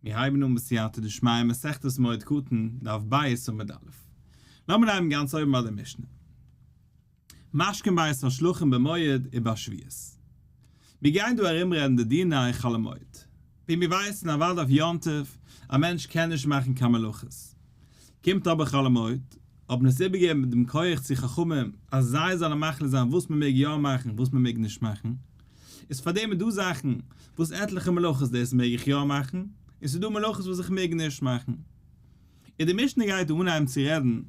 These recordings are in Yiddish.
מיר הייבן אן בסייעתא דשמיא מסכת מועד קטן, דף ב' עמוד א'. לאמיר הייבן גאנץ אויבן ביי די משנה. משקין בית השלחין במועד ובשביעית. מיר גייען דא ארומרעדן די דיני חול המועד. ווי מיר ווייסן אוודאי אויף יום טוב, א מענטש קען נישט מאכן קיין מלאכות. קומט אבער חול המועד, האט מען עס איבערגעגעבן דעם כח צו חכמים אז זיי זאלן מחליט זיין וואס מען מעג יא מאכן וואס מען מעג נישט מאכן. איז פארדעם איז דא זאכן וואס עטליכע מלאכות דאס מעג איך יא מאכן, און ס'איז דא מלאכות וואס איך מעג נישט מאכן. און די משנה גייט דא אנהייבן צו רעדן,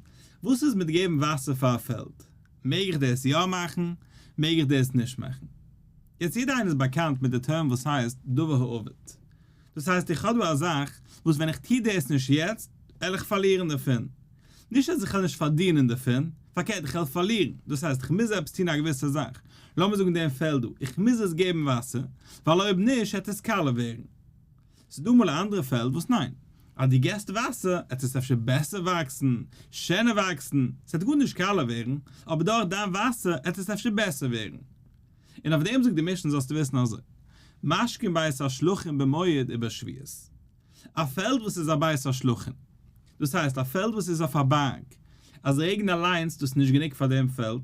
וואס איז מיט געבן וואסער פאר א פעלד? מעג איך דאס יא מאכן? מעג איך דאס נישט מאכן? יעצט יעדער איינער איז באקאנט מיט די term וואס הייסט דבר האבד. דאס הייסט איך האב דא א זאך וואס ווען איך טו דאס נישט יעצט, וועל איך פארלירן דערפון. נישט אז איך וועל נישט פארדינען דערפון, פארקערט איך וועל פארלירן, דאס הייסט איך מוז עפעס טון א געוויסע זאך, לאמיר זאגן דעם פעלד דא, איך מוז עס געבן וואסער, ווייל אויב נישט העט עס קאלע ווערן. ס'איז דא אמאל א אנדערע פעלד וואס ניין, אז דו געסט וואסער העט עס אפשר בעסער וואקסן, שענער וואקסן, ס'העט גארנישט קאלע ווערן, אבער דורך דיין וואסער העט עס אפשר בעסער ווערן. און אויף דעם זאגט די משנה זאלסטו וויסן אזוי, משקין בית השלחין במועד ובשביעית. א פעלד וואס איז א בית השלחין, דאס הייסט א פעלד וואס איז אויף א בארג, אז רעגן אליינס דאס איז נישט גענוג פאר דעם פעלד,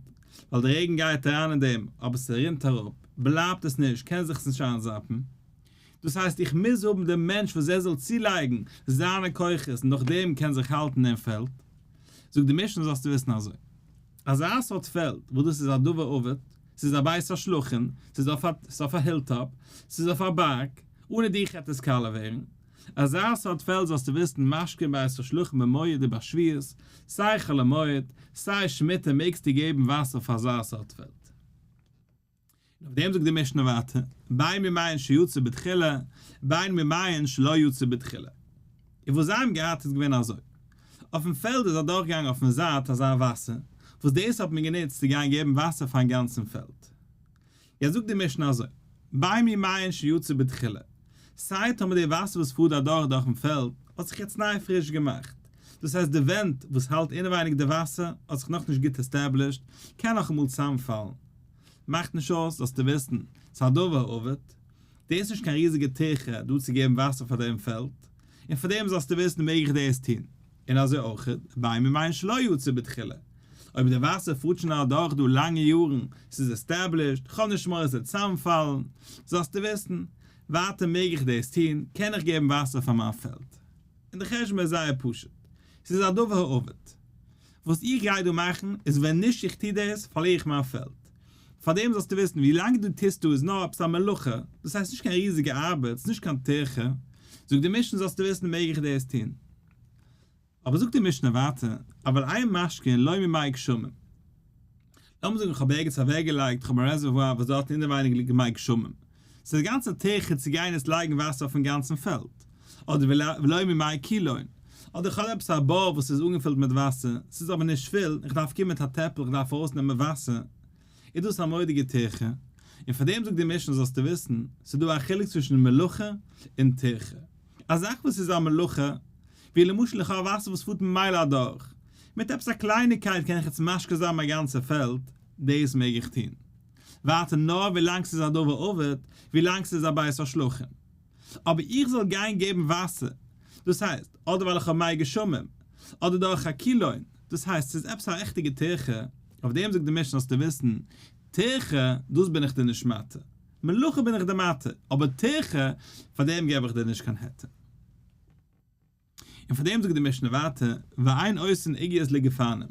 ווייל די רעגן גייט אריין אין דעם אבער ס'רינט אראפ, בלייבט עס נישט, קען זיך עס נישט איינזאפן. דאס הייסט איך מוז האבן דעם מענטש וואס ער זאל צולייגן זיינע כוחות און נאכדעם קען זיך האלטן דעם פעלד. זאגט די משנה זאלסטו וויסן אזוי. אזא סארט פעלד וואס דאס איז א דבר אבד, ס'איז א בית השלחין, ס'איז אויף א ס'איז אויף א hilltop, ס'איז אויף א בארג, אנע דיך העט עס קאלע ווערן. אזא סארט פעלד זאלסטו וויסן משקין בית השלחין במועד ובשביעית, סיי חול המועד, סיי שמיטה מעגסטו געבן וואסער פאר אזא סארט פעלד. און אויף דעם זאגט די משנה ווייטער, בין ממעין שיצא בתחילה, בין ממעין שלא יצא בתחילה. און וואס זיי האבן געהאט איז געווען אזוי, אויפן פעלד איז אדורכגעגאנגען אויפן זייט אזא וואסער, וואס דאס האט מען גענוצט צו גיין געבן וואסער פארן גאנצן פעלד. יעצט זאגט די משנה אזוי, בין ממעין שיצא בתחילה, סיי טאמער די וואסער וואס פארט אדורך דורכן פעלד האט זיך יעצט ניי פריש געמאכט, דאס הייסט די ווענט וואס האלט אינעווייניג די וואסער האט זיך נאכנישט גוט established, קען נאכאמאל צוזאמפאלן. מאכט נישט אויס, זאלסטו וויסן, ס'איז א דבר האבד, דאס איז נישט קיין ריזיגע טירחה דא צו געבן וואסער פאר דעם פעלד, און פאר דעם זאלסטו וויסן מעג איך דאס טון, און אזוי אויך בין ממעין שלא יצא בתחילה, אויב די וואסער פארט שוין אדורך דא לאנגע יארן, ס'איז established, כ'האב נישט מורא ס'וועט צוזאמפאלן, זאלסטו וויסן, ווייטער מעג איך דאס טון, קען איך געבן וואסער פאר מיין פעלד. און די חשבון איז זייער פשוט, ס'איז א דבר האבד. וואס איך גיי דא מאכן איז ווען נישט איך טו דאס פארליר איך מיין פעלד. פארדעם זאלסטו וויסן ווי לאנג דו טוסט דא איז נאר עפעס א מלאכה, דאס הייסט נישט קיין ריזיגע ארבעט, ס'איז נישט קיין טירחה, זאגט די משנה זאלסטו וויסן מעג איך דאס טון. אבער זאגט די משנה ווייטער, אבל אין משקין לא ממי גשמים. לאמיר זאגן איך האב ערגעץ אוועקגעלייגט, איך האב א reservoir וואס דארטן אינעווייניג ליגט מי גשמים. ס'איז א גאנצע טירחה צו גיין עס לייגן וואסער אויפן גאנצן פעלד. אדער ולא ממי קילון. אדער איך האב עפעס א בור וואס איז אנגעפילט מיט וואסער, ס'איז אבער נישט פול, איך דארף קומען מיט א טעפל, איך דארף ארויסנעמען וואסער. איז דאס א מורא'דיגע טירחה. און פאר דעם זאגט די משנה זאלסטו וויסן, ס'איז דא א חילוק צווישן מלאכה און טירחה. א זאך וואס איז א מלאכה, ווי למשל איך האב וואסער וואס פארט ממילא אדורך, מיט עפעס א קלייניקייט קען איך יעצט משקה זיין מיין גאנצע פעלד, דאס מעג איך טון. ווייטער נאר ווילאנג ס'איז א דבר אבד, ווילאנג ס'איז א בית השלחין. אבער איך זאל גיין געבן וואסער, דאס הייסט, אדער ווייל איך האב מי גשמים, אדער דורך א קילון, דאס הייסט ס'איז עפעס א ריכטיגע טירחה, אויף דעם זאגט די משנה זאלסטו וויסן, טירחה, דאס בין איך דיר נישט מתיר. מלאכה בין איך דיר מתיר, אבער טירחה, פאר דעם געב איך דיר נישט קיין היתר. און פאר דעם זאגט די משנה ווייטער, ואין עושין עוגיות לגפנים.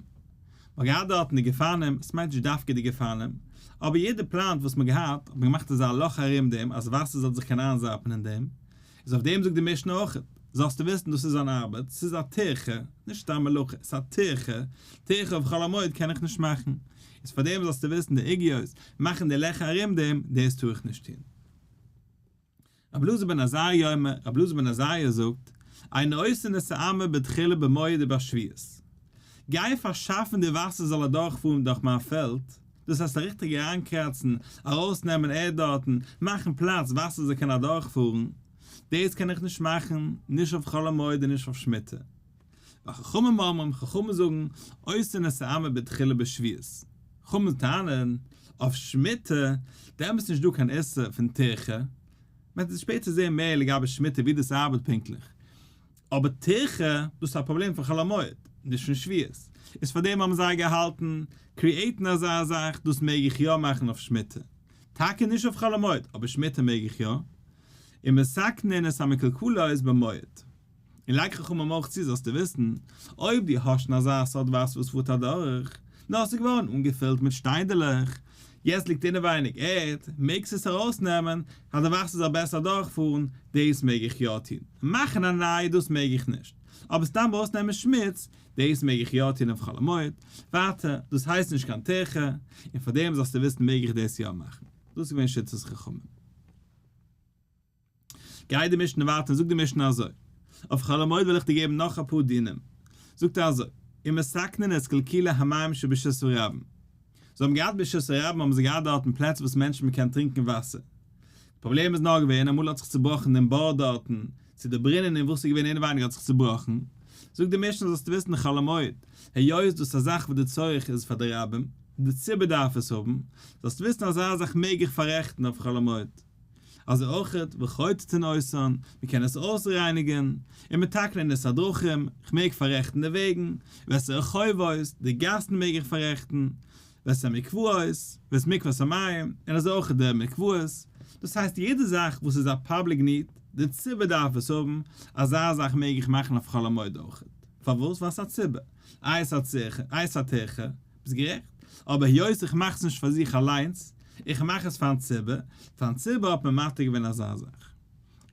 מ'האט געהאט דארטן די גפנים, עס מיינט נישט דווקא די גפנים, אבער יעדע plant וואס מ'האט געהאט, האט מען געמאכט אזא לאך ארום דעם אז וואסער זאל זיך קענען איינזאפן אין דעם, איז אויף דעם זאגט די משנה אויך, זאלסטו וויסן דאס איז אן ארבעט, ס'איז א טירחה, נישט סתם מלאכה, ס'איז א טירחה, טירחה אויף חול המועד קען איך נישט מאכן, איז פאר דעם זאלסטו וויסן די עוגיות, מאכן די לעכער ארום דעם, דאס טאר איך נישט טון. רבי אלעזר בן עזריה אומר, רבי אלעזר בן עזריה זאגט, אין עושין את האמה בתחילה במועד ובשביעית. גיי פארשאפן די וואסער זאל אדורכפארן דורך מיין פעלד, דאס הייסט א ריכטיגע אריינקראצן, ארויסנעמען ערד דארטן, מאכן פלאץ וואסער זאל קענען אדורכפארן, דאס קען איך נישט מאכן, נישט אויף חול המועד און נישט אויף שמיטה. וחכמים אומרים, חכמים זאגן, עושין את האמה בתחילה בשביעית. חכמים טענה'ן, אויף שמיטה, דעמאלטס איז נישט דא קיין איסור פון טירחה. מען וועט שפעטער זען מער לגבי שמיטה ווי דאס ארבעט פונקטליך. אבער טירחה, דאס איז א פראבלעם פון חול המועד, נישט פון שביעית. איז פאר דעם האבן זיי געהאלטן, create ן אזא זאך, דאס מעג איך יא מאכן אויף שמיטה. טאקע נישט אויף חול המועד, אבער שמיטה מעג איך יא. ומתקנין את המקולקלות במועד. און לייג חכמים אויך צו זאלסטו וויסן, אויב דו האסט שוין אזא סארט וואסער וואס פארט אדורך, נאר ס'איז געווארן אנגעפילט מיט שטיינדעלעך, יעצט ליגט אינעווייניג ערד, מעגסט עס ארויסנעמען, אז די וואסער זאל בעסער אדורכפארן, דאס מעג איך יא טון. מאכן א נייע דאס מעג איך נישט, אבער סתם ארויסנעמען שמוץ, דאס מעג איך יא טון אויף חול המועד. ווייטער, דאס הייסט נישט קיין טירחה, און פאר דעם זאלסטו וויסן מעג איך דאס יא מאכן. דאס איז געווען שיטת חכמים. גייט די משנה ווייטער און זאגט די משנה אזוי, אויף חול המועד וועל איך דיר געבן נאך אפאר דינים, זאגט ער אזוי, ומתקנין את קלקולי המים שברשות הרבים, זיי האבן געהאט ברשות הרבים האבן זיי געהאט דארטן פלעצער וואס מענטשן מען קען טרינקען וואסער, די פראבלעם איז נאר געווען אמאל האט זיך צובראכן דעם בור דארטן, צו די ברינען און וואס איז געווען אינעווייניג האט זיך צובראכן, זאגט די משנה זאלסטו וויסן חול המועד, היות דאס איז א זאך וואס די צורך איז פאר די רבים, די ציבור דארף עס האבן, זאלסטו וויסן אזא זאך מעג איך פאררעכטן אויף חול המועד. אזוי אויכעט וחוטטין אותן, מען קען עס אויסרייניגען, ומתקנין את הדרכים, כ'מעג פאררעכטן די וועגן, ואת הרחובות, די גאסן מעג איך פאררעכטן, ואת המקוואות, ואת מקוואות המים, און אזוי אויכעט די מקוואות, דאס הייסט יעדע זאך וואס איז א public need, די ציבור דארף עס האבן, אזא זאך מעג איך מאכן אויף חול המועד אויכעט. פארוואס? ווייל ס'איז א ציבור. איי ס'איז א טירחה? ביסט גערעכט, אבער היות איך מאך עס נישט פאר זיך אליינס, איך מאך עס פארן ציבור, פארן ציבור האט מען מתיר געווען אזא זאך.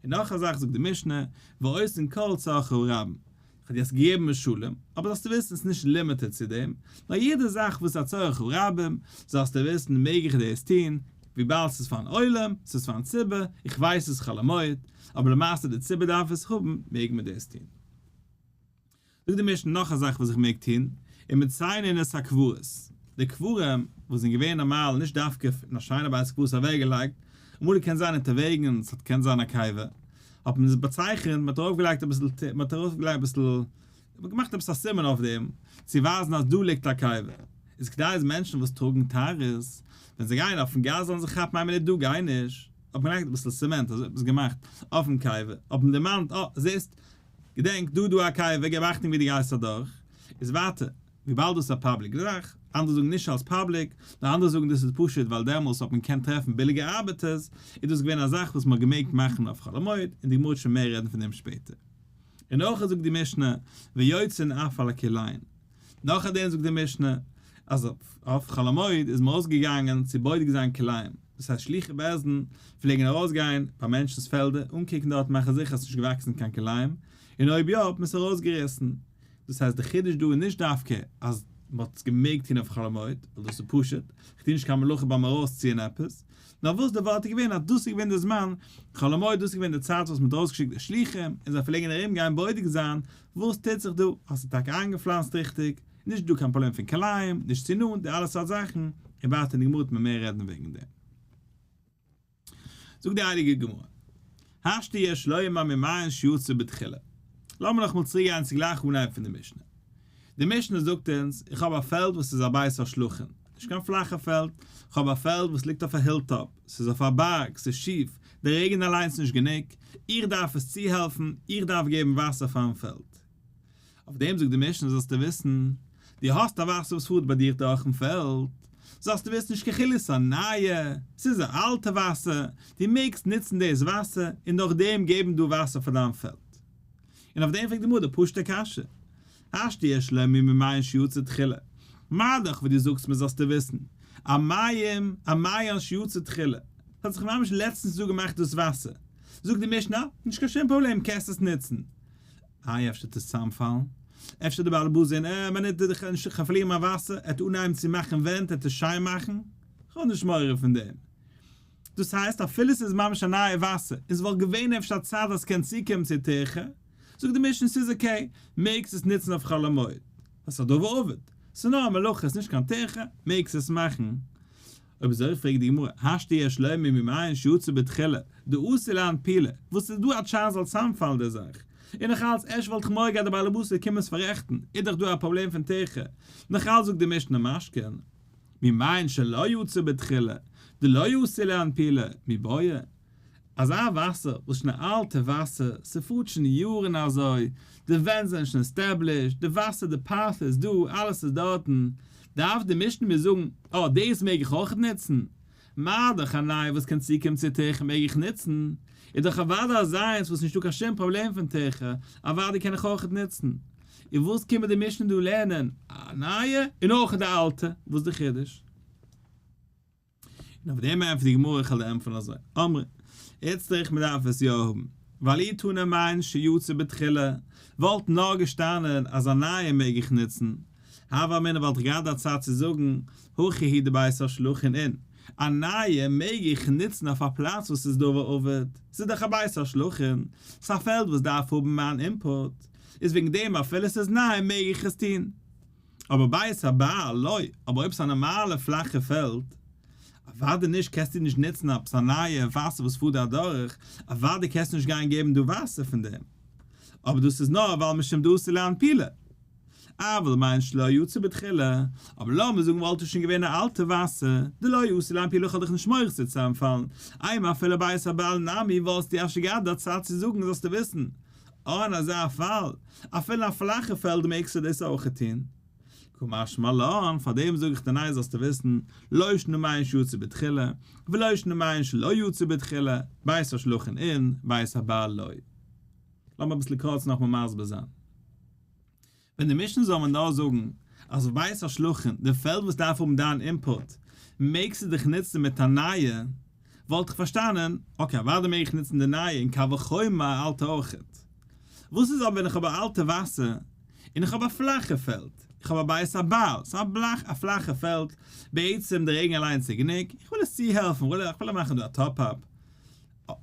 און נאך א זאך זאגט די משנה, ועושין כל צרכי הרבים, איך האב דיר יעצט געגעבן משלים, אבער זאלסטו וויסן עס איז נישט limited צו דעם, נאר יעדע זאך וואס איז א צורך הרבים, זאלסטו וויסן מעג איך דאס טון, וויבאלד ס'איז פארן עולם, ס'איז פארן ציבור, איך ווייס ס'איז חול המועד, אבער למעשה די ציבור דארף עס האבן, מעג מען דאס טון. זאגט די משנה נאך א זאך וואס איך מעג טון, ומציינין את הקברות, די קברים וואס זענען געווען נארמאל נישט דווקא אין א שיינע בית הקברות אוועקגעלייגט, אמאל קען זיין אונטערוועגנס האט געקענט זיין א קבר, האט מען עס באצייכענט, מען האט ארויפגעלייגט אביסל, מען האט ארויפגעלייגט אביסל, מען האט געמאכט עפעס א סימן אויף דעם, צו ווייזן אז דא ליגט א קבר, איז כדי אז מענטשן וואס טראגן טהרות, ווען זיי גייען אויפן גאס זאלן זיך כאפן איין מינוט דא גיי נישט, האט מען געלייגט אביסל צעמענט אזוי עפעס געמאכט אויפן קבר, האט מען דערמאנט אה זעסט געדענק, דא דא א קבר, געב אכטונג ווי דו גייסט אדורך. איז ווייטער, וויבאלד דאס איז א public זאך, אנדערע זאגן נישט אלס public, נאר אנדערע זאגן דאס איז פשוט ווייל דעמאלס האט מען געקענט טרעפן ביליגע ארבעטערס, איז דאס געווען א זאך וואס מען האט געמעגט מאכן אויף חול המועד, און די גמרא וועט שוין מער רעדן פון דעם שפעטער. און אויך זאגט די משנה, ויוצאין עפר לכלאיים. נאך א דין זאגט די משנה, אז אויף חול המועד איז מען ארויסגעגאנגען צו בודק זיין כלאים, דאס הייסט שלוחי בית דין פלעגן ארויסגיין ביי מענטשנ'ס פעלדער אנקוקן דארט מאכן זיכער אז ס'נישט געוואקסן קיין כלאים, און אויב יא האט מען עס ארויסגעריסן. דאס הייסט די חידוש דא איז נישט דווקא אז מען האט עס געמעגט טון אויף חול המועד, ווייל דאס איז פשוט, איך טו נישט קיין מלאכה ביים ארויסציען עפעס, נאר וואס די ווארט איז געווען אז דאס איז געווען די זמן, חול המועד דאס איז געווען די צייט וואס מען האט ארויסגעשיקט די שלוחים און זיי פלעגן ארומגיין בודק זיין וואס טוט זיך דא, האסטו טאקע איינגעפלאנצט ריכטיג, נישט דא קיין פראבלעם פון כלאים, נישט צו נאנט, די אלע סארט זאכן, און ווייטער אין די גמרא וועט מען מער רעדן וועגן דעם. זאגט די הייליגע גמרא, השתא יש לומר ממעיין שיצא בתחילה. לאמיר נאכאמאל צוריק גיין צו גלייך אנהייב פון די משנה. די משנה זאגט אונז, איך האב א פעלד וואס איז א בית השלחין, נישט קיין פלאכע פעלד, איך האב א פעלד וואס ליגט אויף א hilltop, ס'איז אויף א בארג, ס'איז שיף, די רעגן אליינס איז נישט גענוג, איך דארף עס צוהעלפן, איך דארף געבן וואסער פארן פעלד. אויף דעם זאגט די משנה זאלסטו וויסן, דו האסט א וואסער וואס פארט ביי דיר דורכן פעלד, זאלסטו וויסן נישט קיין חילוק ס'איז א נייע, ס'איז א אלטע וואסער, דו מעגסט נוצן דאס וואסער און נאכדעם געבן דא וואסער פאר דיין פעלד. און אויף דעם פרעגט די גמרא די פשוט'ע קשיא, השתא יש לומר ממעיין שיצא תחילה, מה דאך וואס דו זאגסט מיר זאלסטו וויסן, א מים, א מעיין שיצא תחילה, ס'האט זיך ממש לעצטנס דא געמאכט דאס וואסער, זאגט די משנה, נישט קיין שום פראבלעם קענסט עס נוצן. איי אפשר וועט עס צוזאמפאלן? אפשר די בעל הבית זעהן אה מינוט איך איך פארליר מיין וואסער, ער וועט אנהייבן צו מאכן ווענט, ער וועט עס שיין מאכן, איך האב נישט מורא פון דעם. דאס הייסט אפילו ס'איז ממש א נייע וואסער און ס'וואלט געווען אפשר א צד אז ס'קען צוקומען צו טירחה, זאגט די משנה ס'איז okay, מעגסט עס נוצן אויף חול המועד, ווייל ס'איז א דבר אבד, ס'איז נאר א מלאכה ס'איז נישט קיין טירחה, מעגסט עס מאכן. אויב אזוי פרעגט די גמרא, השתא יש לומר ממעיין שיצא בתחילה, דאתי לאנפולי, וואס איז דא א chance זאל צוזאמפאלן די זאך? און נאך אלץ אפשר וואלט איך מורא געהאט די בעל הבית זאל קומען עס פאררעכטן, איז דאך דא א פראבלעם פון טירחה, נאך אלץ זאגט די משנה משקין, ממעיין שלא יצא בתחילה, דלא אתי לאנפולי, מיבעיא. אזא וואסער וואס שוין א אלטע וואסער, ס'פארט שוין יארן אזוי, די ווענט זענען שוין established, די וואסער די path איז דא, אלעס איז דארטן, דארף די משנה מיר זאגן, אה דאס מעג איך אויכעט נוצן? מה דאך א נייע וואס קען צוקומען צו טירחא מעג איך נוצן, איז דאך אוודאי אזיינס וואס נישטא קיין שום פראבלעם פון טירחא, אוודאי קען איך אויכעט נוצן. און וואס קומט די משנה דא לערנען? א נייע און אויכעט די אלטע, וואס די חידוש? און אויף דעם ענטפערט די גמרא, איך וועל דיר ענטפערן אזוי, אמרי, איצטריך מען דארף עס יא האבן, ווייל אי תנא מעין שיצא בתחילה, וואלט נאר געשטאנען אז א נייע מעג איך נוצן, הוה אמינא וואלט איך געהאט א צד צו זאגן, הכא הוא דבית השלחין אין, א נייע מעג איך נוצן אויף א פלאץ וואס איז דבר אבד, ס'איז דאך א בית השלחין, ס'איז א פעלד וואס דארף האבן מיין input, איז וועגן דעם אפילו ס'איז ניי מעג איך עס טון. אבער בית הבעל לא, אבער אויב ס'איז א נארמאלע פלאכע פעלד, אוודאי נישט קענסטו נישט נוצן עפעס א נייע וואסער וואס פארט דא אדורך, אוודאי קענסטו נישט גיין געבן דא וואסער פון דעם. אבער דאס איז נאר ווייל משום דאתי לאנפולי. אבל מעין שלא יצא בתחילה, אבער לאמיר זאגן וואלט עס שוין געווען א אלטע וואסער, דלא אתי לאנפולי כ'האב דיך נישט מורא צו צוזאמפאלן, אימא אפילו בית הבעל נמי וואלסטו אפשר געהאט די צד צו זאגן זאלסטו וויסן, אין אזא פאל, אפילו א פלאכע פעלד מעגסטו דאס אויכעט טון. קא משמע לן, פאר דעם זאג איך דיר ניין זאלסטו וויסן, לא שנא מעין שיצא בתחילה, ולא שנא מעין שלא יצא בתחילה, בית השלחין אין, בית הבעל לא. לאמיר אביסל קורץ נאכמאל מסביר זיין. ווען די משנה זאל מען נאר זאגן אז אויף בית השלחין, די פעלד וואס דארף האבן דיין input, מעגסטו דיך נוצן מיט א נייע, וואלט איך פארשטאנען, okay אוודאי מעג איך נוצן די נייע און קל וחומר א אלטע אויכעט. וואס איז אבער ווען איך האב א אלטע וואסער, און איך האב א פלאכע פעלד, איך האב א בית הבעל, ס'איז א פלאכע פעלד, בעצם די רעגן אליינס איז גענוג, איך וויל עס צוהעלפן, איך וויל מאכן דא א top-up,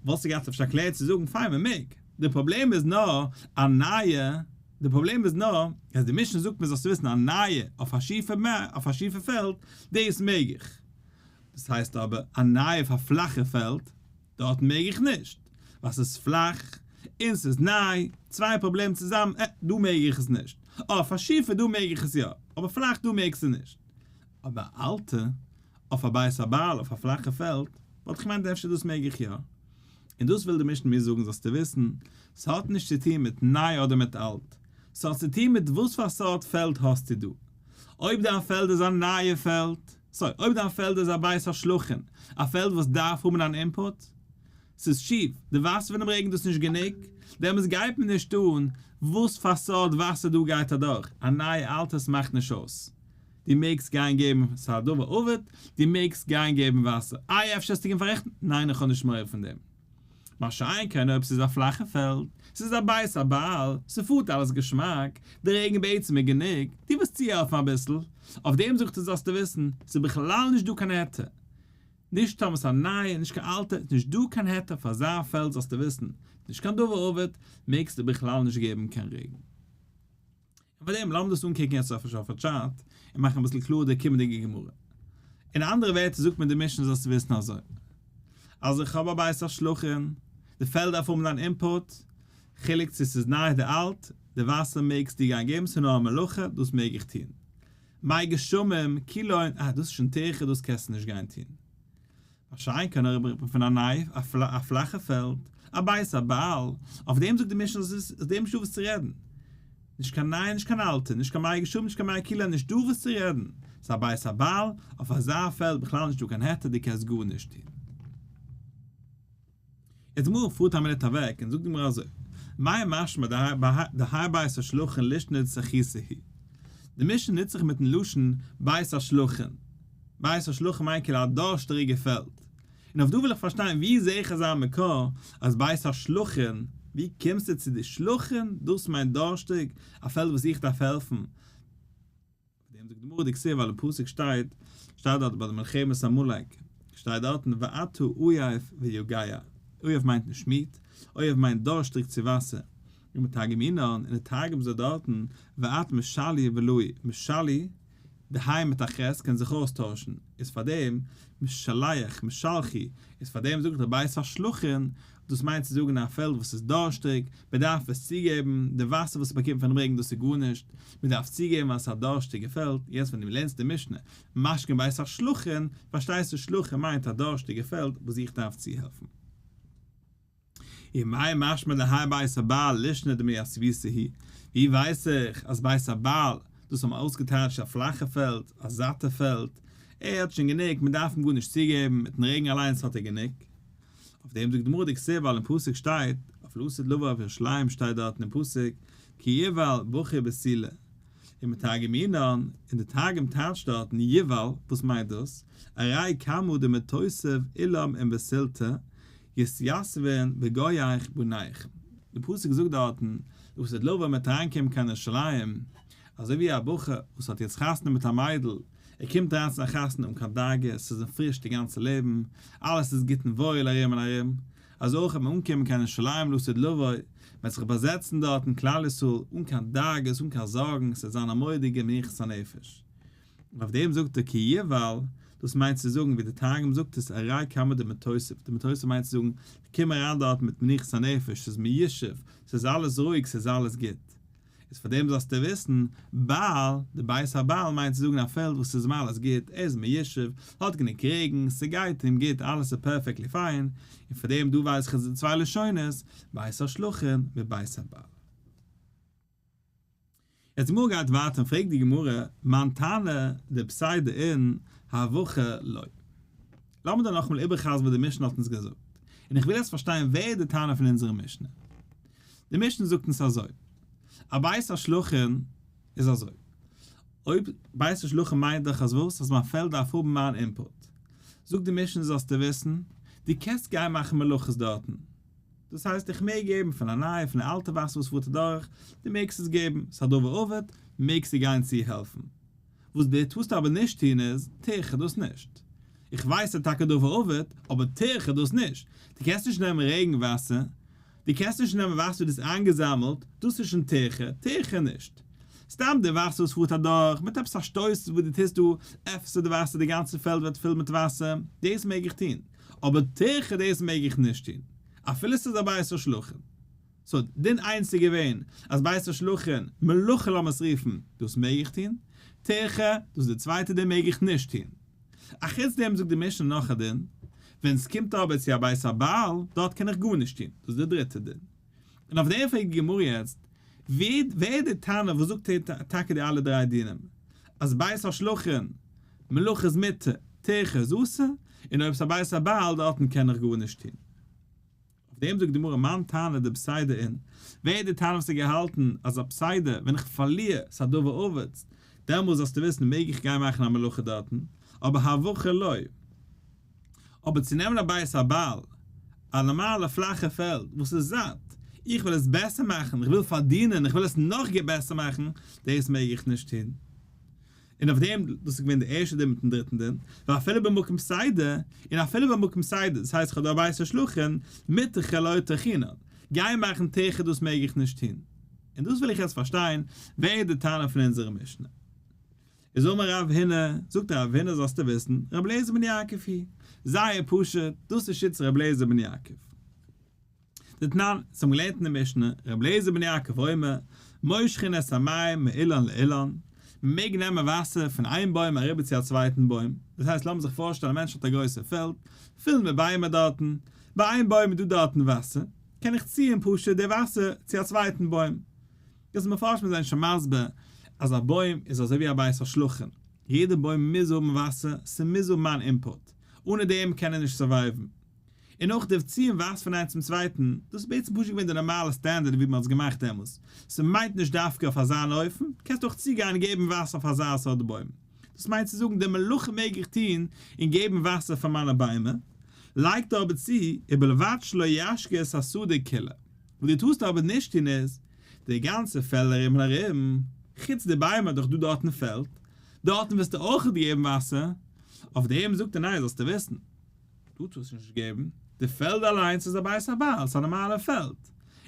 וואלסטו געהאט אפשר א קלער צו זאגן פיין מען מעג, די פראבלעם איז נאר א נייע, די פראבלעם איז נאר אז די משנה זאגט מיר זאלסטו וויסן א נייע אויף א שיפע אויף א שיפע פעלד דאס מעג איך, דאס הייסט אבער א נייע אויף א פלאכע פעלד דארט מעג איך נישט ווייל ס'איז פלאך און ס'איז ניי, צוויי פראבלעם צוזאמען, עה דא מעג איך עס נישט, אויף א שיפע דא מעג איך עס יא, אבער פלאך דא מעגסטו נישט, אבער אלטע אויף א בית הבעל אויף א פלאכע פעלד, וואלט איך געמיינט אפשר דאס מעג איך יא. און דאס וויל די משנה מיר זאגן זאלסטו וויסן, ס'האט נישט צו טון מיט ניי אדער מיט אלט, ס'האט צו טון מיט וואס פאר סארט פעלד האסטו דא. אויב דיין פעלד איז א נייע פעלד, sorry, אויב דיין פעלד איז א בית השלחין, א פעלד וואס דארף האבן אן input, ס'איז שיף, די וואסער פונעם רעגן דאס איז נישט גענוג, דעמאלטס גייט מיר נישט אן וואס פאר סארט וואסער דא גייט אדורך, א נייע אלטע עס מאכט נישט אויס. דו מעגסט גיין געבן, ס'איז א דבר אבד, דו מעגסט גיין געבן וואסער. איי אפשר האסטו געווען פאררעכטן? ניין איך האב נישט מורא פון דעם. מה שאין כן אויב ס'איז א פלאכע פעלד, ס'איז א בית הבעל, ס'פארט אלעס געשמאק, די רעגן בעצם איז גענוג, דו ווילסט צוהעלפן אביסל, אויף דעם זאגט ער זאלסטו וויסן, ס'איז בכלל נישט דא קיין היתר. נישט טאמער ס'איז א נייע, נישט קיין אלטע, איז נישט דא קיין היתר פאר אזא פעלד זאלסטו וויסן, נישט קיין דבר אבד, מעגסטו בכלל נישט געבן קיין רעגן. און פאר דעם לאמיר דאס אנקוקן יעצט אויף א chart און מאכן אביסל קלאר די קומענדיגע גמרא. אין אנדערע ווערטער זאגט מיר די משנה זאלסטו וויסן אזוי, אז איך האב א בית השלחין, די פעלד דארף האבן אן input, חילוק צו ס'איז ניי אדער אלט, די וואסער מעגסטו גיין געבן ס'איז נאר א מלאכה, דאס מעג איך טון. מי גשמים, קילון, אה דאס איז שוין טירחא דאס קענסטו נישט גיין טון. מה שאין כן אויב רעדט מען פון א ניי א פלאכע פעלד, א בית הבעל, אויף דעם זאגט די משנה אז עס איז דעם נישטא וואס צו רעדן. נישט קיין ניי נישט קיין אלטע, נישט קיין מי גשמים נישט קיין מי קילון נישטא וואס צו רעדן, ס'איז א בית הבעל, אויף אזא פעלד בכלל נישטא קיין היתר דו קענסט גארנישט טון. יעצט גמרא פארט א מינוט אוועק און זאגט די גמרא אזוי, מאי משמע דהאי בית השלחין לישנא דסחיתא היא, די משנה נוצט זיך מיטן לשון בית השלחין, בית השלחין מיינט כאילו א דארשטעריגע פעלד, און אויף דא וויל איך פארשטיין ווי זעה איך אזא מקור אז בית השלחין, ווי קומסטו צו די שלחין, דאס מיינט דארשטיג, א פעלד וואס איך דארף העלפן, אויף דעם זאגט די גמרא דכתיב ווייל אין פסוק שטייט, שטייט דארט ביי די מלחמת עמלק, שטייט דארטן ואתה עיף ויגע, עיף מיינט נישט מיד, עיף מיינט דארשטריג צו וואסער, ומתרגמינן, און די תרגום זאגט דארטן ואת משלי ולואי, משלי, די היי מיט א ח' קען זיך אויסטוישן, איז פארדעם משלח, משלחי, איז פארדעם זאגט דער בית השלחין, דאס מיינט צו זאגן א פעלד וואס איז דארשטיג, מען דארף עס צוגעבן, די וואסער וואס מען באקומט פונעם רעגן דאס איז גארנישט, מען דארף צוגעבן ווייל עס איז א דארשטיגע פעלד, יעצט ווען דו לערנסט די משנה משקין בית השלחין, פארשטייסטו שלחין מיינט א דארשטיגע פעלד וואס איך דארף צוהעלפן. ומאי משמע דהאי בית הבעל לישנא דמיתביתא היא, ווי ווייס איך אז בית הבעל, דאס האבן אויסגעטייטשט א פלאכע פעלד, א זאטע פעלד, ער האט שוין גענוג, מען דארף אים גארנישט צוגעבן, מיטן רעגן אליינס האט ער גענוג. אויף דעם זאגט די גמרא דכתיב ווייל אין פסוק שטייט, אויף לעתיד לבוא אויף ירושלים שטייט דארטן אין פסוק, כי יבעל בחור בתולה, ומתרגמינן, און די תרגום טייטשט דארטן יבעל, וואס מיינט דאס? ארי כמה דמיתותיב עילם עם בתולתא, יתיתבון בגויך בניך. די פסוק זאגט דארטן, לעתיד לבוא מ'וועט אריינקומען קיין ירושלים, אזוי ווי א בחור וואס האט יעצט חתונה מיט א מיידל, ער קומט אריין צו א חתונה אן קיין דאגות, ס'איז אים פריש די גאנצע לעבן, אלעס איז גוט און וואויל ארום און ארום, אזוי אויך וועט מען אנקומען קיין ירושלים לעתיד לבוא, מען וועט זיך באזעצן דארט אין כלל ישראל אן קיין דאגות אן קיין זארגן, ס'וועט זיין א מורא'דיגע מנוחת הנפש. און אויף דעם זאגט ער כי יבעל, דאס מיינט צו זאגן ווי דער תרגום זאגט עס ארי כמה דמיתותיב, דמיתותיב מיינט צו זאגן איך קום אריין דארט מיט מנוחת הנפש, ס'איז מיושב, ס'איז אלעס רואיג, ס'איז אלעס גוט. איז פאר דעם זאלסטו וויסן, בעל, די בית הבעל מיינט צו זאגן א פעלד וואס איז אים אלעס גוט, ער איז מיושב, האט גענוג רעגן, ס'גייט אים גוט, אלעס איז perfectly fine, און פאר דעם דא ווייס איך אז די צוויי לשונות, בית השלחין מיט בית הבעל. יעצט די גמרא גייט ווייטער און פרעגט די גמרא, מאן תנא דפסידא אין הבחא לא. לאמיר דא נאכאמאל איבערחזרן וואס די משנה האט אונז געזאגט, און איך וויל יעצט פארשטיין ווער איז די תנא פון אונזערע משנה. די משנה זאגט אונז אזוי, א בית השלחין איז אזוי, אויב בית השלחין מיינט דאך אז וואס? אז מיין פעלד דארף האבן מיין input. זאגט די משנה זאלסטו וויסן, דו קענסט גיין מאכן מלאכות דארטן, דאס הייסט איך מעג געבן פון א נייע פון א אלטע וואסער וואס פארט אדורך, דו מעגסט עס געבן, ס'איז א דבר אבד, מעגסטו גיין צו העלפן. וואס דו טארסט אבער נישט טון איז, טירחה דאס נישט. איך ווייס ס'איז טאקע דבר אבד, אבער טירחה דאס נישט. דו קענסט נישט נעמען רעגן וואסער, דו קענסט נישט נעמען וואסער וואס דו האסט איינגעזאמלט, דאס איז שוין טירחה, טירחה נישט. סתם די וואסער וואס פארט אדורך, מיט עפעס א שטויס וואס דו טוסט דא, עפעס די וואסער, די גאנצע פעלד ווערט פול מיט וואסער, דאס מעג איך טון. אבער טירחה דאס מעג איך נישט טון. אפילו ס'איז א בית השלחין. so דין איינס איז געווען אז בית השלחין, מלאכה לאמיר עס רופן, דאס מעג איך טון, טירחה, דאס איז די צווייטע דין מעג איך נישט טון. אחוץ דעם זאגט די משנה נאך א דין, ווען עס קומט אבער צו א בית הבעל, דארט קען איך גארנישט טון, דאס איז די דריטע דין. און אויף דעם פרעגט די גמרא יעצט, ווער איז די תנא וואס זאגט טאקע די אלע דריי דינים, אז בית השלחין, מלאכה איז מותר, טירחה איז אסור, און אויב עס איז א בית הבעל דארטן קען איך גארנישט טון. אויף דעם זאגט די גמרא מאן תנא דפסידא אין, ווער איז די תנא וואס האט געהאלטן אז א פסידא ווען איך פארליר ס'א דבר אבד, דעמאלס זאלסטו וויסן מעג איך גיין מאכן א מלאכה דארטן, אבער הבחא לא. אבער צו נעמען א בית הבעל, א נארמאלע פלאכע פעלד וואס איז זאט, איך וויל עס בעסער מאכן, איך וויל פארדינען, איך וויל עס נאך בעסער מאכן, דאס מעג איך נישט טון. און אויף דעם, דאס איז געווען די ערשטע דין מיטן דריטן דין, ואפילו במקום פסידא, און אפילו במקום פסידא, דאס הייסט איך האב דא א בית השלחין, מיטרחא לא טרחינן, גיין מאכן טירחא דאס מעג איך נישט טון. און דאס וויל איך יעצט פארשטיין, ווער איז די תנא פון אונזערע משנה? איז אמר רב הונא, זאגט רב הונא זאלסטו וויסן, רבי אליעזר בן יעקב היא, זייער פשוט, דאס איז שיטת רבי אליעזר בן יעקב. דתנן, אונז האבן געלערנט אין די משנה, רבי אליעזר בן יעקב אומר, מושכין את המים מאילן לאילן, מען מעג נעמען וואסער פון איין בוים אריבער צו א צווייטן בוים, דאס הייסט לאמיר זיך פארשטעלן א מענטש האט א גרויסע פעלד, פול מיט ביימער דארטן, ביי איין בוים איז דא דארטן וואסער, קען איך ציען פשוט די וואסער צו א צווייטן בוים. דאס מפרשים זענען שוין מסביר אז א בוים איז אזוי ווי א בית השלחין, יעדע בוים מוז האבן וואסער, ס'מוז האבן מיין input, אנע דעם קען ער נישט survive ן. און אויך די ציען וואסער פון איינס צום צווייטן, דאס איז בעצם פשוט געווען די נארמאלע סטענדערט ווי מ'האט עס געמאכט דעמאלס, ס'מיינט נישט דווקא אויף אזא אופן, קענסט אויך צוגיין און געבן וואסער אויף אזא סארט בוים, דאס מיינט צו זאגן די מלאכה מעג איך טון און געבן וואסער פאר מיינע ביימער, לייגט ער אבער צו, ובלבד שלא ישקה את השדה כולה, וואס דו טארסט אבער נישט טון איז, די גאנצע פעלד ארום און ארום, חוץ די ביימער דאך דא דארטן פעלד, דארטן וועסטו אויך געבן וואסער, אויף דעם זאגט ער ניין זאלסטו וויסן. דו טארסט נישט געבן, די פעלד אליינס איז א בית הבעל, ס'איז א נארמאלע פעלד.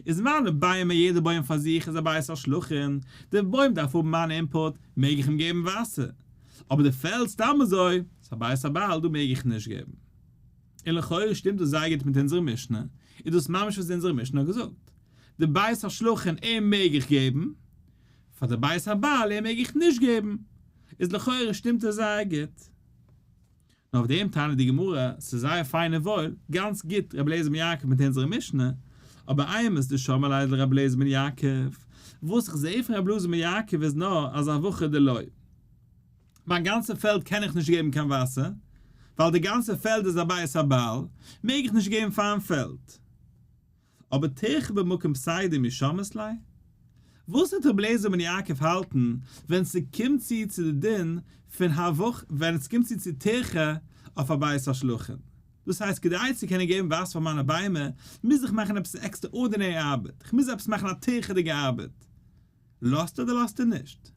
איז מיינע ביימער יעדע בוים פאר זיך איז א בית השלחין, די בוים דארף האבן מיין input, מעג איך אים געבן וואסער. אבער די פעלד סתם אזוי, איז א בית הבעל, דא מעג איך נישט געבן. און לכאורה שטימט דאס זייער גוט מיט אונזערע משנה, איז דאס ממש וואס אונזערע משנה האט געזאגט. די בית השלחין אים מעג איך געבן, פאר די בית הבעל אים מעג איך נישט געבן. איז לכאורה שטימט עס זייער גוט. נאר אויף דעם טענה'ט די גמרא, ס'איז זייער פיין און וואויל, גאנץ גוט רבי אליעזר בן יעקב מיט אונזערע משנה, אבער אימת דשמע ליה לרבי אליעזר בן יעקב, וואס איך זעה פון רבי אלעזר בן יעקב איז נאר אז הבחור דלא. מיין גאנצע פעלד קען איך נישט געבן קיין וואסער, ווייל די גאנצע פעלד איז א בית הבעל, מעג איך נישט געבן פארן פעלד. אבער טירחא במקום פסיידא מי שמעת ליה? וואס וועט רבי אליעזר בן יעקב האלטן ווען ס'קומט צו צו די דין פון הבחור ווען ס'קומט צו צו טירחא אויף א בית השלחין? דאס הייסט כדי צו קענען געבן וואסער פאר מיינע ביימער מוז איך מאכן עפעס extraordinary ארבעט, כ'מוז עפעס מאכן א טירחא'דיגע ארבעט. לאזט ער אדער לאזט ער נישט?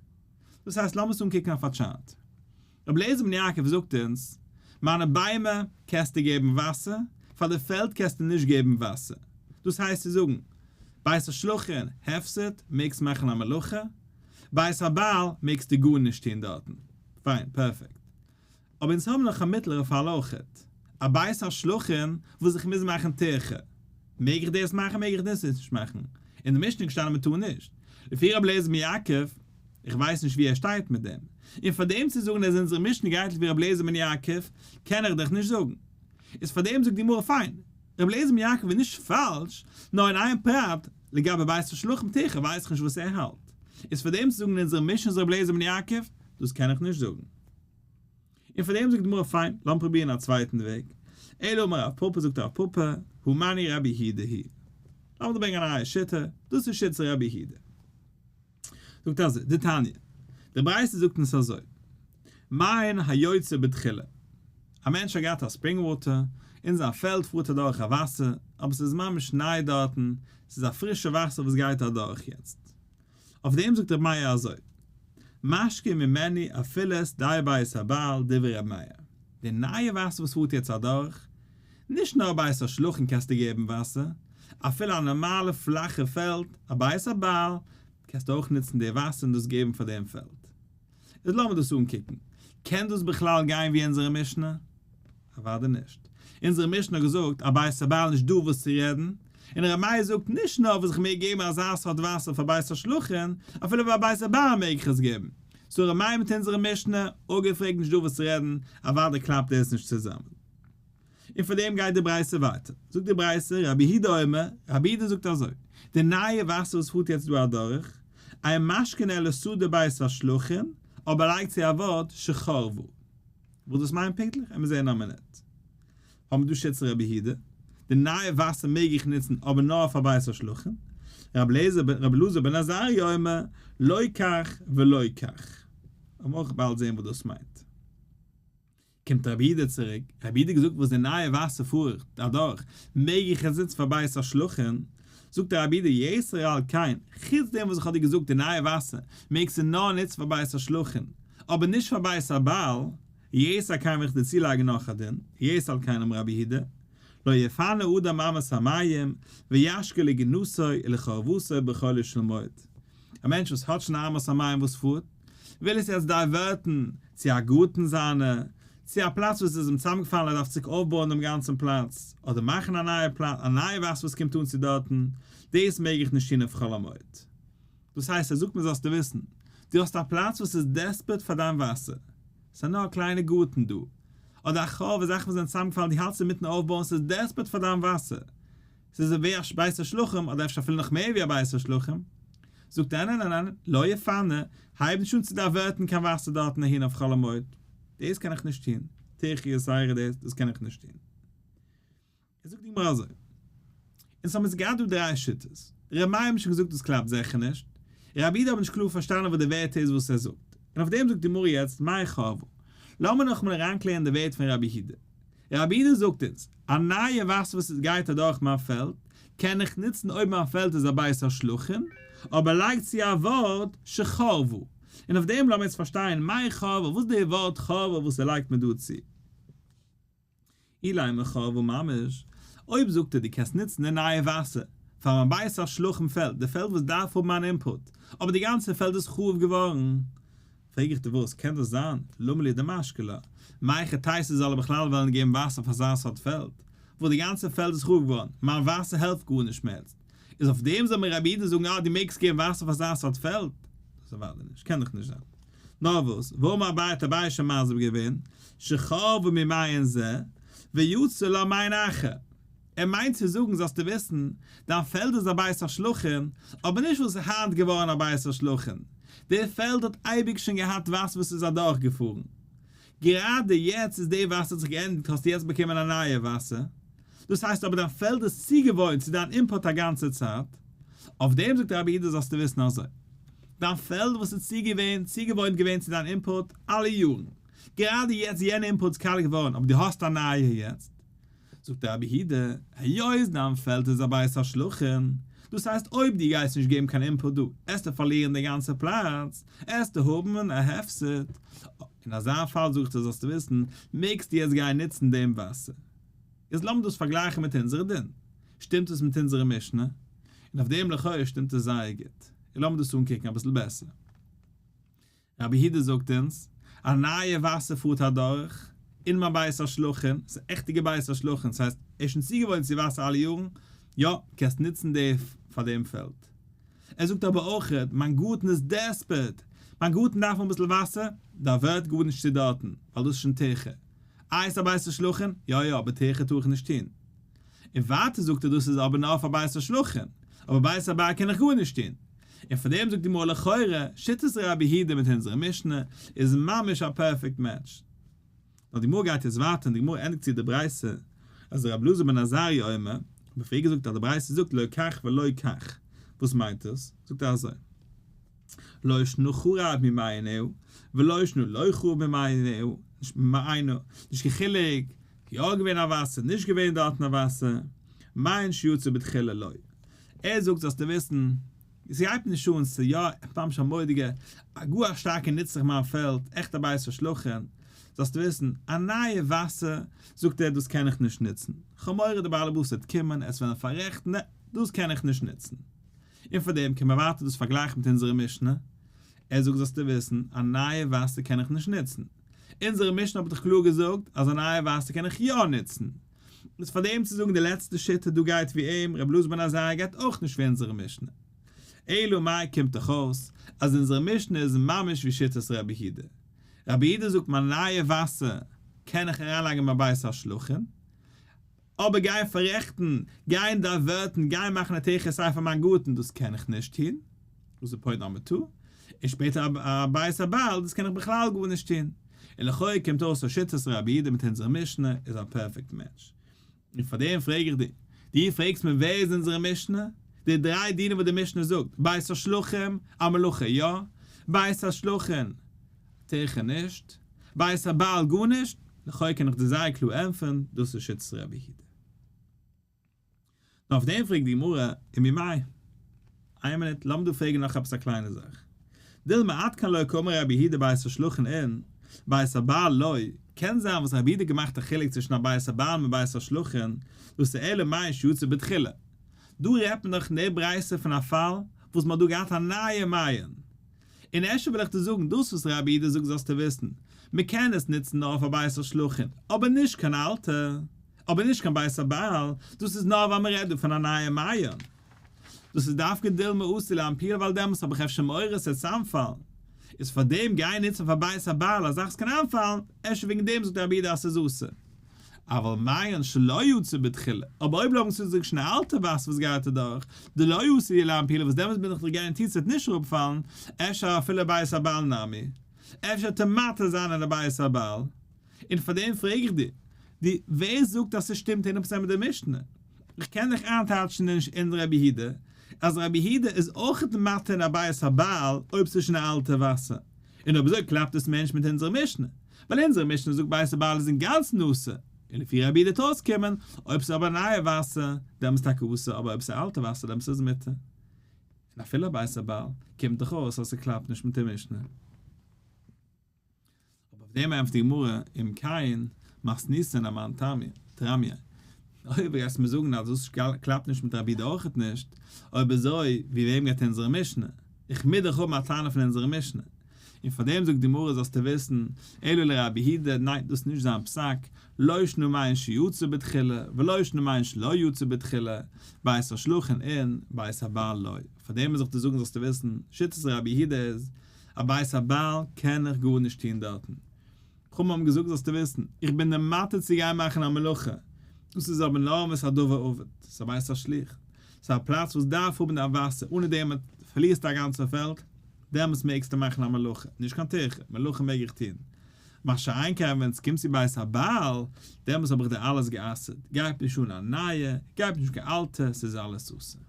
דאס הייסט לאמיר עס אנקוקן אויף א chart. רבי אליעזר בן יעקב זאגט אונז, מיינע ביימער קענסטו געבן וואסער, פאר די פעלד קענסטו נישט געבן וואסער. דאס הייסט צו זאגן, בית השלחין, הפסד, מעגסט מאכן א מלאכה, בית הבעל מעגסטו גארנישט טון דארטן. פיין, perfect. אבער אונז האבן נאך א מיטלערע פאל אויכעט. א בית השלחין וואס איך מוז מאכן טירחה. מעג איך דאס מאכן מעג איך דאס נישט מאכן? אין די משנה איז געשטאנען מען טאר נישט. לפי רבי אליעזר בן יעקב, איך ווייס נישט ווי ער שטייט מיט דעם. און פאר דעם צו זאגן אז אונזערע משנה גייט לפי רבי אליעזר בן יעקב, קען איך דיך נישט זאגן. איז פאר דעם זאגט די גמרא פיין, רבי אליעזר בן יעקב איז נישט פאלש, נאר אין איין פרט, לגבי בית השלחין טירחה ווייס איך נישט וואס ער האלט. איז פאר דעם צו זאגן אונזערע משנה איז רבי אליעזר בן יעקב, דאס קען איך נישט זאגן. און פאר דעם זאגט די גמרא פיין, לאמיר פרובירן א צווייטן וועג, אלא אמר רב פפא זאגט רב פפא, הא מני רבי יהודה היא. לאמיר דא ברענגען א נייע שיטה, דאס איז שיטת רבי יהודה. זאגט אזוי, דתניא, די ברייתא זאגט אונז אזוי, מעיין היוצא בתחילה, א מענטש האט געהאט א spring water, אין זיין פעלד פארט אדורך א וואסער, אבער ס'איז ממש ניי דארטן, ס'איז א פרישע וואסער וואס גייט אדורך יעצט. אויף דעם זאגט רבי מאיר אזוי, משקין ממנו אפילו שדה בית הבעל דברי רבי מאיר, די נייע וואסער וואס פארט יעצט אדורך, נישט נאר בית השלחין קענסטו געבן וואסער, אפילו א נארמאלע פלאכע פעלד, א בית הבעל, קענסטו אויך נוצן די וואסער און דאס געבן פאר דעם פעלד. איז לאמיר דאס אנקוקן, קען דאס בכלל גיין ווי אונזערע משנה? אוודאי נישט. אונזערע משנה האט געזאגט א בית הבעל נישט דא וואס צו רעדן, און ר' מאיר זאגט נישט נאר וואס איך מעג געבן אזא סארט וואסער פאר בית השלחין, אפילו ביי בית הבעל מעג איך עס געבן. so ר' מאיר מיט אונזערע משנה, אפגעפרעגט נישט דא וואס צו רעדן, אוודאי קלאפט דאס נישט צוזאמען. און פאר דעם גייט די ברייתא ווייטער. זאגט די ברייתא, רבי יהודה אומר, רבי יהודה זאגט אזוי, די נייע וואסער וואס פארט יעצט דא אדורך, אין משקין אלא שדה בית השלחין, אבער לייגט צו א ווארט שחרבה. וואס דאס מיינט פונקטליך עמיר זעהן אין א מינוט. האבן מיר דא שיטת רבי יהודה, די נייע וואסער מעג איך נוצן אבער נאר פאר בית השלחין. רבי אלעזר בן עזריה אומר, לא כך ולא כך. עמיר אויך באלד זעהן וואס דאס מיינט. קומט רבי יהודה צוריק, רבי יהודה געזאגט וואס די נייע וואסער פארט אדורך מעג איך עס נוצן פאר בית השלחין, זאגט רבי יהודה יתר על כן, חוץ דעם וואס איך האב דיר געזאגט די נייע וואסער מעגסטו נאר נוצן פאר בית השלחין, אבער נישט פאר בית הבעל, יתר על כן וועל איך דיר צולייגן נאך א דין, יתר על כן אמר רבי יהודה, לא יפנה אדם אמת המים וישקה לגינתו ולחורבתו בחולו של מועד. א מענטש וואס האט שוין א אמת המים וואס פארט, וויל עס יעצט divert ן צו א גארטן זיינע, צו א פלאץ וואס איז אים צוזאמגעפאלן ער דארף צוריק אויפבויען דעם גאנצן פלאץ, אדער מאכן א נייע פלאץ, א נייע וואסער וואס קומט אן צו דארטן, דאס מעג איך נישט טון אויף חול המועד. דאס הייסט ער זאגט מיר זאלסטו וויסן, דו האסט א פלאץ וואס איז desperate פאר דיין וואסער, ס'איז נאר א קליינע גארטן דא, אדער א חורבה זאכן וואס זענען צוזאמגעפאלן דו האלטסט אינמיטן אויפבויען ס'איז desperate פאר דיין וואסער, ס'איז ווי א בית השלחין אדער אפשר אפילו נאך מער ווי א בית השלחין, זאגט ער ניין ניין ניין, לא יפנה, הייב נישט אן צו divert ן קיין וואסער דארטן אהין אויף חול המועד, דאס קען איך נישט טון, טירחא יתירה דאס, דאס קען איך נישט טון. עס זאגט די גמרא אזוי, אונז האבן עס געהאט דא דריי שיטות, ר' מאיר האט שוין געזאגט דאס קלאפט זיכער נישט, רבי יהודה האב נישט קלאר פארשטאנען וואס די ווערטער איז וואס ער זאגט, און אויף דעם זאגט די גמרא יעצט מאי חרבה, לאמיר נאכאמאל אריינקלערן די ווערט פון רבי יהודה, רבי יהודה זאגט אונז, א נייע וואסער וואס עס גייט אדורך מיין פעלד, קען איך נוצן אויב מיין פעלד איז א בית השלחין, אבער לייג צו א ווארט שחרבה, און אויף דעם לאמיר יעצט פארשטיין מאי חרבה, וואס די ווארט חרבה וואס ער לייגט מיר דא צו. אילימא חרבה ממש, אויב זאגט ער דו קענסט נוצן די נייע וואסער פאר מיין בית השלחין פעלד, די פעלד וואס דארף האבן מיין input, אבער די גאנצע פעלד איז חרוב געווארן, פרעג איך דיר וואס קען דאס זיין, למה לי דמשקי לה, מהיכי תיתי זאל ער בכלל וועלן געבן וואסער פאר אזא סארט פעלד, וואס די גאנצע פעלד איז חרוב געווארן, מיין וואסער העלפט גארנישט מער יעצט, איז אויף דעם זאל מיר רבי יהודה זאגן אה דו מעגסט געבן וואסער פאר אזא סארט פעלד? דאס אוודאי נישט, קען דאך נישט זיין. נאר וואס, והאמר אביי האט אביי שוין מסביר געווען, שחרבה ממעין זה, ויצא לה מעין אחר. ער מיינט צו זאגן זאלסטו וויסן, דיין פעלד איז א בית השלחין, אבער נישט וואס איז היינט געווארן א בית השלחין, די פעלד האט אייביג שוין געהאט וואסער וואס איז אדורכגעפארן, גראדע יעצט איז די וואסער האט זיך געענדיגט האסטו יעצט באקומען א נייע וואסער, דאס הייסט אבער דיין פעלד איז צוגעוואוינט צו דיין input א גאנצע צייט, אויף דעם זאגט רבי יהודה זאלסטו וויסן אזוי, דיין פעלד וואס איז צוגעוואוינט געווען צו דיין input אלע יארן, גראדע יעצט יענע input איז קאליע געווארן אבער דו האסט א נייע יעצט, זאגט רבי יהודה, היות דיין פעלד איז א בית השלחין, דאס הייסט אויב דו גייסט נישט געבן קיין input דא, עסטו פארלירן די גאנצע פלאץ, עסטו האבן א הפסד, אין אזא פאל זאג איך דיר זאלסטו וויסן, מעגסטו יעצט גיין נוצן דעם וואסער. איז לאמיר דאס פארגלייכן מיט אונזערע דין. שטימט עס מיט אונזערע משנה? און אויף דעם לכאורה שטימט עס זייער גוט. און לאמיר דאס אנקוקן אביסל בעסער. רבי יהודה זאגט אונז, א נייע וואסער פארט אדורך אין מיין בית השלחין, ס'איז א עכטיגע בית השלחין, ס'הייסט ער איז שוין צוגעוואוינט צו וואסער אלע יארן, יא, קענסט נוצן די פאר דעם פעלד. ער זאגט אבער אויכעט, מיין גארטן איז desperate, מיין גארטן דארף אביסל וואסער, divert גארנישט צו דארטן, ווייל דאס איז שוין טירחא. איי ס'איז א בית השלחין? יא יא, אבער טירחא טאר איך נישט טון. און ווייטער זאגט ער דאס איז אבער נאר פאר בית השלחין, אבער בית הבעל קען איך גארנישט טון. און פאר דעם זאגט די גמרא לכאורה, שיטת רבי יהודה מיט אונזערע משנה איז ממש א perfect match. נאר די גמרא גייט יעצט ווייטער און די גמרא ענדיגט צו די ברייתא אז רבי אלעזר בן עזריה אומר, האט מען פריער געזאגט אז די ברייתא זאגט לא כך ולא כך, וואס מיינט דאס? זאגט ער אזוי, לא שנא חרב ממעינהו ולא שנא לא חרב ממעינהו, נישט קיין חילוק, יא געווען א וואסער, נישט געווען דארטן א וואסער, מעיין שיצא בתחילה לא. ער זאגט זאלסטו וויסן, עס גייט נישט אן, ס'איז יא ממש א מורא'דיגע, א גאר א שטארקע נוצליך מיין פעלד, עכט א בית השלחין, זאלסטו וויסן, א נייע וואסער, זאגט ער, דאס קען איך נישט נוצן, כ'האב מורא די בעלעבאס וועט קומען, עס וועלן פאררעכטן, נע, דאס קען איך נישט נוצן. און פאר דעם קען מען ווייטער דאס פארגלייכן מיט אונזערע משנה, ער זאגט זאלסטו וויסן, א נייע וואסער קען איך נישט נוצן. אונזערע משנה האט דאך קלאר געזאגט אז א נייע וואסער קען איך יא נוצן. איז פאר דעם צו זאגן די לעצטע שיטה דא גייט ווי אים, רבי אלעזר בן עזריה גייט אויך נישט ווי אונזערע משנה. אלא מאי קומט דאך אויס אז אונזערע משנה איז ממש ווי שיטת רבי יהודה. רבי יהודה זאגט מיין נייע וואסער קען איך אריינלייגן אין מיין בית השלחין, אבער גיין פאררעכטן, גיין divert ן, גיין מאכן א טירחא סיי פאר מיין גארטן, דאס קען איך נישט טון. דאס איז point number two. און שפעטער א בית הבעל, דאס קען איך בכלל גארנישט טון. און לכאורה קומט אויס אז שיטת רבי יהודה מיט אונזערע משנה איז א perfect match. און פאר דעם פרעג איך דיר, דו פרעגסט מיר ווער איז אונזערע משנה? די דריי דינים וואס די משנה זאגט, בית השלחין, א מלאכה יא, בית השלחין, טירחא נישט, בית הבעל גארנישט, לכאורה קען איך דיר זייער קלאר ענטפערן, דאס איז שיטת רבי יהודה. נאר אויף דעם פרעגט די גמרא, וממאי? איין מינוט, לאמיר דא פרעגן נאך עפעס א קליינע זאך. דילמא עד כאן לא קאמר רבי יהודה בית השלחין אין, בית הבעל לא, קען זיין וואס רבי יהודה האט געמאכט א חילוק צווישן א בית הבעל מיט בית השלחין, דאס איז אלא מעיין שיצא בתחילה. דא רעדט מען דאך אין די ברייתא פון א פאל וואס מען האט דא געהאט א נייע מעיין. און אפשר וויל איך דיר זאגן, דאס וואס רבי יהודה זאגט זאלסטו וויסן, מען קען עס נוצן נאר אויף א בית השלחין, אבער נישט קיין אלטע, אבער נישט קיין בית הבעל, דאס איז נאר ווייל מען רעדט דא פון א נייע מעיין. דאס איז דווקא דילמא אתי לאנפולי ווייל דעמאלטס האב איך אפשר מורא עס וועט צאמפאלן. איז פאר דעם גיי נוצן פאר בית הבעל א זאך וואס קען איינפאלן, אפשר וועגן דעם זאגט רבי יהודה אז ס'איז אסור. אבל מעיין שלא יצא בתחילה, אבער אויב לאמיר צו זאגן שוין א אלטע וואסער וואס גייט אדורך, דלא אתי לאנפולי וואס דעמאלטס בין איך דאך guaranteed ס'וועט נישט אראפפאלן, אפשר אפילו בית הבעל נמי, אפשר וועט ער מתיר זיין אין א בית הבעל, און פאר דעם פרעג איך דיר, דו, ווער זאגט אז ס'שטימט הונדערט פראצענט מיט די משנה? איך קען דיך איינטייטשן אין רבי יהודה, אז רבי יהודה איז אויכעט מתיר אין א בית הבעל אויב ס'איז שוין א אלטע וואסער, און אויב אזוי קלאפט עס מער נישט מיט אונזערע משנה, ווייל אונזערע משנה זאגט בית הבעל איז אינגאנצן אסור, און לפי רבי יהודה וועט אויסקומען, אויב ס'איז אבער נייע וואסער, דעמאלס טאקע אסור, אבער אויב ס'איז אלטע וואסער דעמאלס איז מותר. און אפילו בית הבעל, קומט דאך אויס אז ס'קלאפט נישט מיט די משנה. אבער אויף דעם ענטפערט די גמרא, אם כן, מתניתין אמאן טעמא. אויב גייסטו מיר זאגן אז דאס קלאפט נישט מיט רבי יהודה אויכעט נישט, אויב אזוי, ווי וועם גייט אונזערע משנה? איך מוז דאך האבן א טענה פון אונזערע משנה. און פאר דעם זאגט די גמרא זאלסטו וויסן, אלא לרבי יהודה, ניין דאס איז נישט זיין פסק, לא שנא מעיין שיצא בתחילה, ולא שנא מעיין שלא יצא בתחילה, בית השלחין אין, בית הבעל לא. פאר דעם מוז איך דיר זאגן זאלסטו וויסן, שיטת רבי יהודה איז, א בית הבעל קען איך גארנישט טון דארטן. חכמים האבן געזאגט זאלסטו וויסן, איך בין דיר מתיר צו גיין מאכן א מלאכה. דאס איז אבער נאר ווען ס'איז א דבר אבד, ס'איז א בית השלוח, ס'איז א פלאץ וואס דארף האבן דיין וואסער, אנע דעם פארלירסטו א גאנצע פעלד, דעמאלטס מעגסטו מאכן א מלאכה, נישט קיין טירחה, מלאכה מעג איך טון. מה שאין כן ווען ס'קומט צו בית הבעל, דעמאלטס האב איך דיר אלעס גע'אסר'ט, גייט נישט אן א נייע, גייט נישט קיין אלטע, ס'איז אלעס אסור.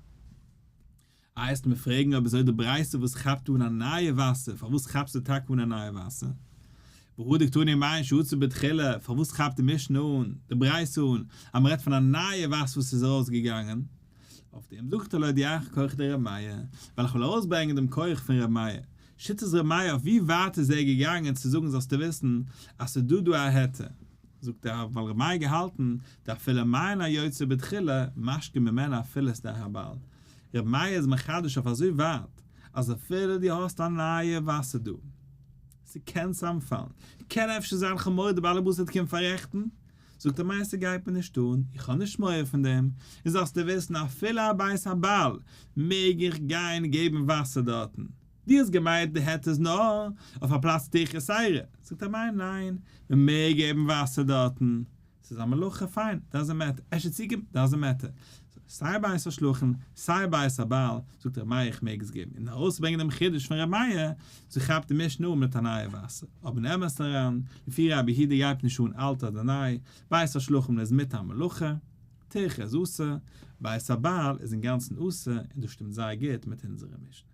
איי וועסטו מיר פרעגן אויב אזוי די ברייתא וואס כאפט אן א נייע וואסער פארוואס כאפסטו טאקע אן א נייע וואסער? והא דקתני מעיין שיצא בתחילה פארוואס כאפט די משנה אן, די ברייתא אן, אז מ'רעדט פון א נייע וואסער וואס איז ארויס געגאנגען? אויף דעם זאגט ער להודיעך כח דר' מאיר, ווייל איך וויל ארויסברענגען דעם כח פון ר' מאיר, שיטת ר' מאיר אויף ווי ווייט איז ער געגאנגען צו זאגן זאלסטו וויסן אז ס'איז דא דא א היתר, זאגט ער ווייל ר' מאיר געהאלטן דאפילו מעיין היוצא בתחילה משקין ממנו אפילו שדה הבעל, ר' מאיר איז מחדש אויף אזוי ווייט אז אפילו דו האסט א נייע וואסער דא, ס'קען צאמפאלן, קען אפשר זיין כ'האב מורא די באלעבאס וועט קומען פאררעכטן, זאגט ר' מאיר ס'גייט מיר נישט אן, איך האב נישט מורא פון דעם, און זאלסטו וויסן אפילו א בית הבעל מעג איך גיין געבן וואסער דארטן, דו האסט געמיינט די היתר איז נאר אויף א פלאץ טירחא יתירה, זאגט ר' מאיר ניין, מ'מעג געבן וואסער דארטן, ס'איז א מלאכה פיין, doesn't matter, אפשר צוקומען, doesn't matter, סיי בית השלחין, סיי בית הבעל, זאגט ר' מאיר איך מעג עס געבן, און ארויסברענגען דעם חידוש פון ר' מאיר, זי כאפט די משנה אן מיט א נייע וואסער, אבער אין אמת אריין, לפי רבי יהודה גייט נישט אן אלט אדער ניי, בית השלחין איז מיט א מלאכה, טירחא איז אסור, בית הבעל איז אינגאנצן אסור, און דאס שטימט זייער גוט מיט אונזערע משנה.